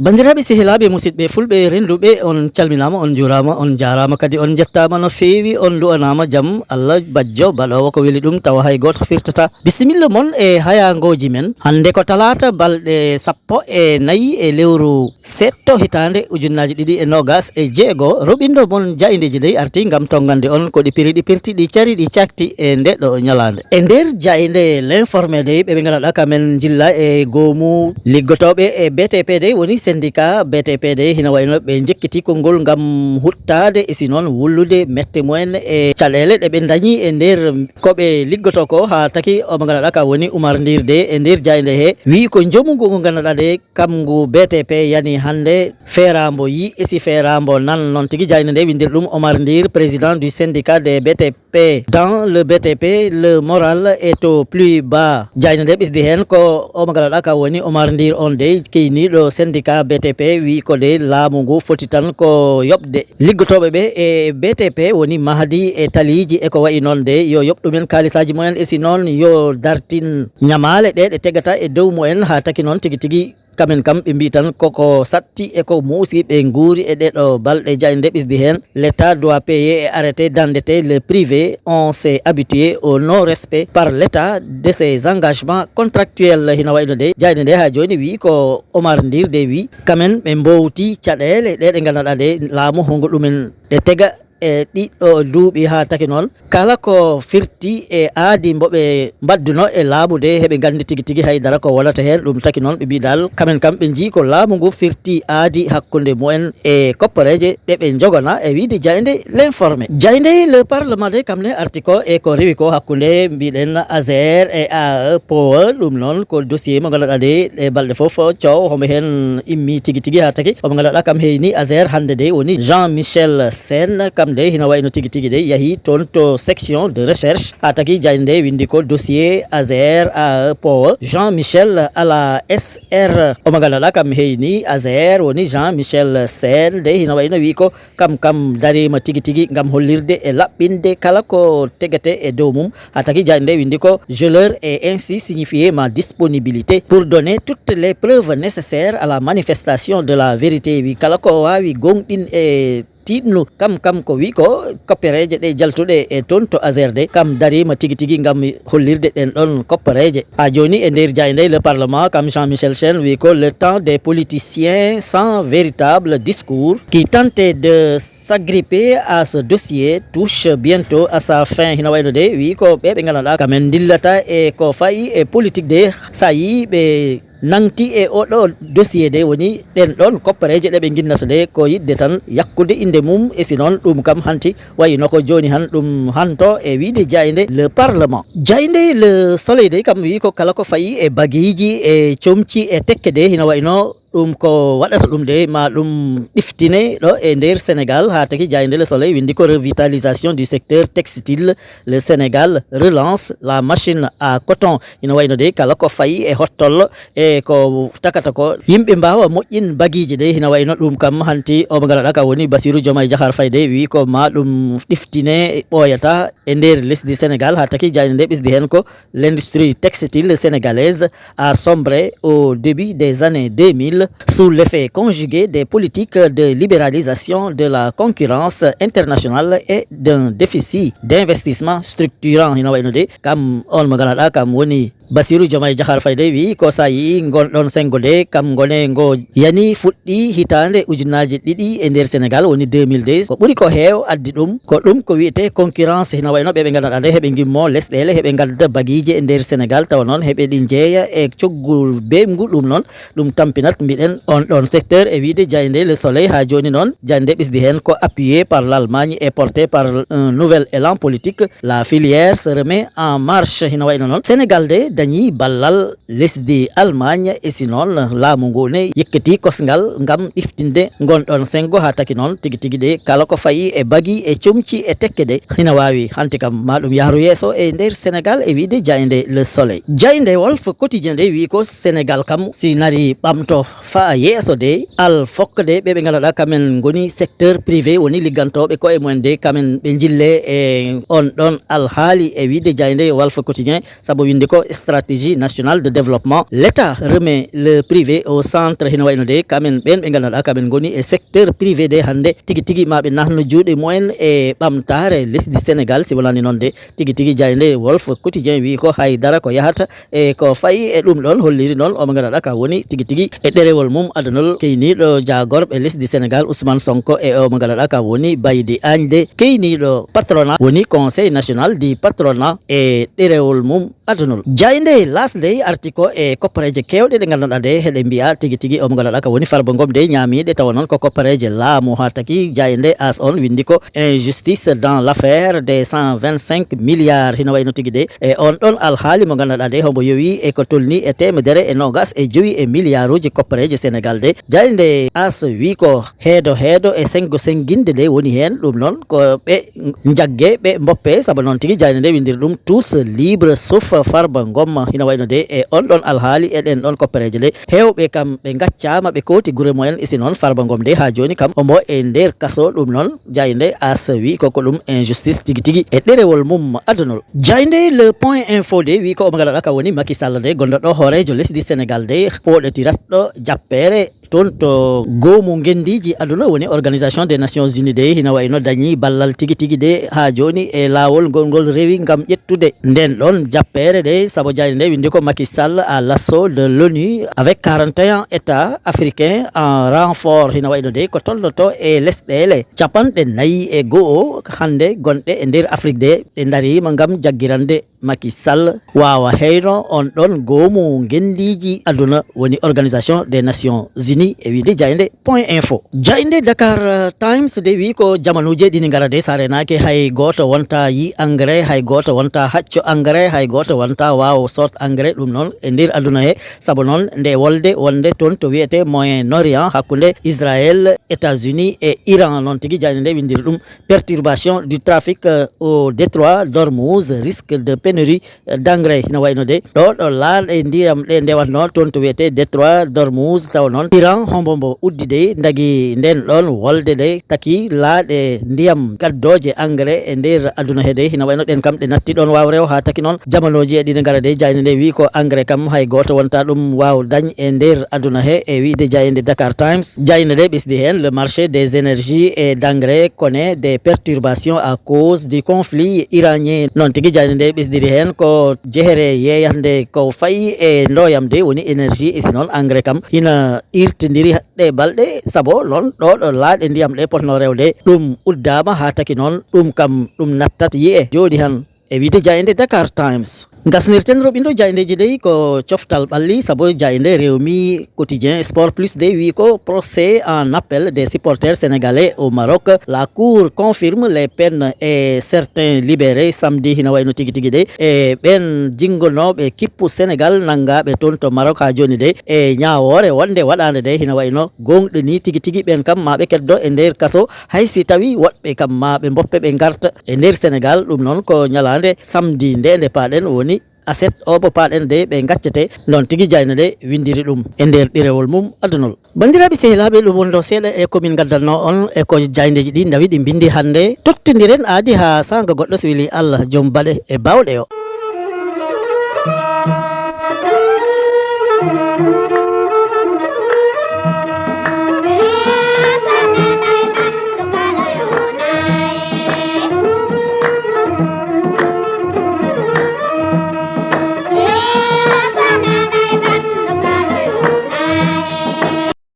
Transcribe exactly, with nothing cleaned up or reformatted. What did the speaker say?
Banndiraaɓe, sehilaaɓe, musidɓe fulɓe rennduɓe, on calminaama, on njuuraama, on njaaraama kadi, on njettaama no feewi, on nduwanaama jam. Allah bajjo baɗoowo ko weli ɗum, tawa hay gooto firtataa. Bisimilla mon e hayaangooji men. Hannde ko talaata, balɗe sappo e nayi e lewru seeɗto, hitaande ujunnaaji ɗiɗi e noogaas e jeego. Roɓindo mon jaayndeeji dey arti ngam tonngande on ko ɗi piri, ɗi pirti, ɗi cari, ɗi cakti e nde ɗo ñalaande. E nder jaaynde L'Informé dey, ɓe ɓe ngannduɗaa ka men njilla e goomu liggotooɓe e B T P dey, woni syndicat B T P dey, hina wayno ɓe njekkiti konngol ngam huttaade e si noon wullude mette mumen e caɗeele ɗe ɓe ndañi e nder ko ɓe liggotoo ko, haa taki o mo ngannduɗaa ka woni Oumar Ndir dey e nder jaaynde he, wiyi ko njomu ngu ngannduɗaa de kam ngu B T P yani hannde feeraambo yi e si feeraambo nan. Noon tigi jaaynde nde winndiri ɗum Oumar Ndir, président du syndicat des B T P. Dans le B T P, le moral est au plus bas. Jaaynde nde ɓisdi heen ko o mo ngannduɗaa ka woni Oumar Ndir on dey, keyniiɗo syndicat B T P, wiyi ko de laamu ngu foti tan ko yoɓde liggotooɓe ɓe e B T P, woni mahdi e taliiji e ko wayi noon de, yo yoɓ ɗumen kaalisaaji mumen e si noon yo dartin ñamaale ɗe ɗe tegata e dow mumen, haa taki noon tigi tigi kamen kam ɓe mbiyi tan koko satti e ko muusi ɓe nguuri e ɗeɗo balɗe. Jaaynde nde ɓisdi heen, l'État doit payer et arrêter d'endetter le privé. On s'est habitué au non-respect par l'État de ses engagements contractuels. Hina wayno de jaaynde nde haa jooni wiyi ko Oumar Ndir de wiyi kamen ɓe mbowti caɗeele ɗe ɗe ngannduɗaa de laamu hongo ɗumen ɗe tega e ɗiɗo duuɓi, haa taki noon kala ko firti e aadi mbo ɓe mbaɗduno e laamu de, heɓe nganndi tigi tigi haydara ko wonata heen. Ɗum taki noon ɓe mbiyi dal kamen kam ɓe njii ko laamu ngu firti aadi hakkunde mumen e koppareeje ɗe ɓe njogana, e wiyde jaaynde L'Informé. Jaaynde Le Parlement de kam ne arti ko e ko rewi ko hakkunde mbiɗen Azer e A E Power. Ɗum noon ko dossier mo ngannduɗaa de ɗe balɗe fof coow homo heen immi tigi tigi, haa taki omo ngannduɗaa kam heyni Azer hannde de woni Jean Michel Sène, kam de hina wayno tigi tigi de yahi toon to section de recherche, haa taki jaaynde nde winndi ko dossier Azer A E Power, Jean Michel à la S R. Omo ngannduɗaa kam heyni Azer woni Jean Michel Sène de hina wayno wiyi ko kam kam dariima tigi tigi ngam hollirde e laɓɓinde kala ko tegete e dow mum. Haa taki jaaynde nde winndi ko: je leur ai ainsi signifié ma disponibilité pour donner toutes les preuves nécessaires à la manifestation de la vérité. Wi kala ko waawi gooŋɗin e tiiɗnu kam kam ko wi ko koppereeje ɗe jaltuɗe e toon to Azer de kam dariima tigi tigi ngam hollirde ɗen ɗon koppereeje. Haa jooni e nder jaaynde nde, le Parlement kam Jean Michel Sène wi ko le temps des politiciens sans véritable discours qui tentent de s'agripper à ce dossier touche bientôt à sa fin. Hina wayno de wi ko ɓe ɓe ngannduɗaa kamen ndillata e ko fayi e politique de, so a yii ɓe nangti e oɗo dossier de woni ɗen ɗon koppareeje ɗe ɓe nginnata de ko yiɗde tan yakkude innde mum e si noon ɗum kam hanti wayi no ko jooni han ɗum hanto e wiyde jaaynde le Parlement. Jaaynde le Soleil de kam wi ko kala ko fayi e bagiiji e comci e tekke de hina wayno ɗum ko waɗata ɗum de ma ɗum ɗiftine ɗo e nder Sénégal, haa taki jaaynde le Soleil winndi ko revitalisation du secteur textile, le Sénégal relance la machine à coton. Hina wayno de kala ko fayi e hottollo e ko takata ko yimɓe mbaawa moƴƴin bagiiji de, hina wayno ɗum kam hanti o mo ngannduɗaa ka woni Bassirou Diomaye Diakhar Faye de wi ko ma ɗum ɗiftine ɓooyata e nder lesdi Sénégal, haa taki jaaynde nde ɓisdi heen ko: l'industrie textile sénégalaise a sombré au début des années deux mille sous l'effet conjugué des politiques de libéralisation de la concurrence internationale et d'un déficit d'investissement structurant. Hina wayno de kam on mo ngannduɗaa kam woni Bassirou Diomaye Diakhar Faye de wi ko so a yii ngon ɗon senngo de kam ngone ngo yani fuɗɗi hitaande ujunnaaji ɗiɗi e nder Sénégal woni deux mille deux. Ko ɓuri ko heew addi ɗum ko ɗum ko wiyetee concurrence, hina wayno ɓe ɓe ngannduɗaa de heɓe ngimmo lesɗeele, heɓe ngadda bagiije e nder Sénégal, tawa noon heɓe ɗi njeeya e coggu beemngu. Ɗum noon ɗum tampinat Eɗen on ɗon secteur e wiide jaaynde Le Soleil haa jooni noon, jaaynde ɓesdi heen ko appuyé par l'Allemagne et porté par un nouvel élan politique. La filière se remet en marche, hino wayno noon. Sénégal de dañi ballal lesdi Allemagne, e si noon laamu ngu ne yekkitii kosngal ngam ɗiftinde ngon ɗon senngo, haa taki noon tigi tigi de kala ko fayi e bagi e comci e tekke de hino waawi. Hanti kam ma ɗum yahru yeeso e nder Sénégal e wiide jaaynde Le Soleil. Jaaynde Walf Quotidien de wi ko Sénégal kam si nari ɓamto faa yeeso de, al fokk de ɓe ɓe ngannduɗaa kamen ngoni secteur privé woni liggantooɓe koye mumen de, kamen ɓe njille e on ɗon alhaali e wiide jaaynde Walf Quotidien, sabu winde ko stratégie nationale de développement. L'État remet le privé au centre, hino wayno de kamen ɓen ɓe ngannduɗaa kamen ngoni e secteur privé de hannde tigi tigi ma ɓe nahno juuɗe mumen e ɓamtaare lesdi Sénégal, si wonani noon de tigi tigi jaaynde Walf Quotidien wi ko hay dara ko yahata e ko fayi e ɗum ɗon holliri noon omo ngannduɗaa ka woni tigi tigi e ɗerewol mum adunol keyniiɗo jaagorɓe lesdi Sénégal Ousmane Sonko e omo ngannduɗaa ka woni Baydi Agne de keyniiɗo patronat woni Conseil national du patronat e ɗerewol mum adunol. Jaaynde L'As dey arti ko e koppareeje keewɗe ɗe ngannduɗaa de heɗe mbiya tigi tigi omo ngannduɗaa ka woni Farba Ngom de ñaamiiɗe tawa noon ko koppareeje laamu haa taki jaaynde As on windi ko injustice dans l'affaire des cent vingt-cinq milliards, hino wayno tigi de e on ɗon alhaali mo ngannduɗaa de hombo yowi e ko tolni e teemedere e noogas e jowi e milliarduuji koppareeje Sénégal de. Jaaynde As wi ko heedo heedo e senngo sennginde de woni heen, ɗum noon ko ɓe njagge ɓe mboppe, sabu noon tigi jaaynde nde winndiri ɗum tous libres sauf Farba Ngom, hino wayno de e on ɗon alhaali e ɗen ɗon koppareeje de heewɓe kam ɓe ngaccaama ɓe kooti gure mumen, e si noon Farba Ngom de haa jooni kam omo e nder kaso, ɗum noon jaaynde As wi ko ko ɗum injustice tigi tigi e ɗerewol mum adunol. Jaaynde Le Point Info de wi ko omo ngannduɗaa ka woni Macky Sall de gonɗo ɗo hooreejo lesdi Sénégal de pooɗotirat ɗo jappeere toon to goomu ngenndiiji aduna woni Organisation des Nations Unies de hino wayno dañi ballal tigi tigi de haa jooni e laawol ngol ngol rewi ngam ƴettude nden ɗon jappeere de, sabu jaaynde nde windi ko Macky Sall à l'assaut de l'ONU avec quarante et un états africains en renfort, hino wayno de ko tolnoto e lesɗeele capanɗe nayi e go'o hannde gonɗe e nder Afrique de ɗe ndariima ngam jaggirande Macky Sall waawa heyno on ɗon goomu ngenndiiji aduna woni Organisation des Nations Unies e wiide jaaynde Point Info. Jaaynde Dakar Times de wi ko jamanuuji ɗini ngara de sa reenaaki hay gooto wonta yi engrais, hay gooto wonta hacco engrais, hay gooto wonta waawo soot engrais, ɗum noon e nder aduna he, sabu noon nde wolde wonde toon to wiyetee Moyen Orient hakkunde Israël, États-Unis e Iran, noon tigi jaaynde nde winndiri ɗum perturbation du trafic au détroit d'Ormuz, risque de pénurie d'engrais. Hino wayno de ɗo ɗo laaɗe ndiyam ɗe ndewatno toon to wiyetee détroit d'Ormuz, taw noon Iran hombo mbo uddi de ndagi nden ɗon wolde de taki laaɗe ndiyam gaddooje engrais e nder aduna he de, hino wayno ɗen kam ɗe natti ɗon waawre o haa taki noon jamanooji e ɗiɗi ngara de jaaynde nde wi ko engrais kam hay gooto wonta ɗum waaw dañ e nder aduna he, e wiide jaaynde Dakar Times. Jaaynde nde ɓesdi heen le marché des énergies et d'engrais connaît des perturbations à cause du conflit iranien. Noon tigi jaaynde nde ɓesdiri heen ko jehere yeeyande ko fayi e ndoyam de woni énergie, e si noon engrais kam hina irtindiri ɗe balɗe, sabu noon ɗo ɗo laaɗe ndiyam ɗe potno rewde ɗum uddaama haa taki noon ɗum kam ɗum nattat yi'e jooɗi han. E wiide jaaynde Dakar Times. Ngasnirten roɓindo jaayndeeji dey ko coftal ɓalli, sabu jaaynde Rewmi Quotidien Sport Plus dey wi ko procès en appel des supporters sénégalais au Maroc. La Cour confirme les peines et certains libérés samedi, hino wayno tigi tigi dey e ɓen jingonooɓe kippu Sénégal nanngaaɓe toon to Maroc haa jooni dey e ñaawoore wonde waɗaande dey, hino wayno gooŋɗini tigi tigi ɓen kam ma ɓe keddo e nder kaso, hay si tawi woɗɓe kam ma ɓe mboppe ɓe ngarta e nder Sénégal. Ɗum noon ko ñalaande samedi nde nde paaɗen woni aset o mo paaɗen de ɓe gaccete. Noon tigi jaaynde nde winndiri ɗum e nder ɗerewol mum adunol. Banndiraaɓe sehilaaɓe, ɗum wonno seeɗa e ko min ngaddanno on e ko jaayndeeji ɗi ndawi ɗi mbinndi hannde. Tottindiren aadi haa saanga goɗɗo so weli Allah joom baɗe e baawɗe o.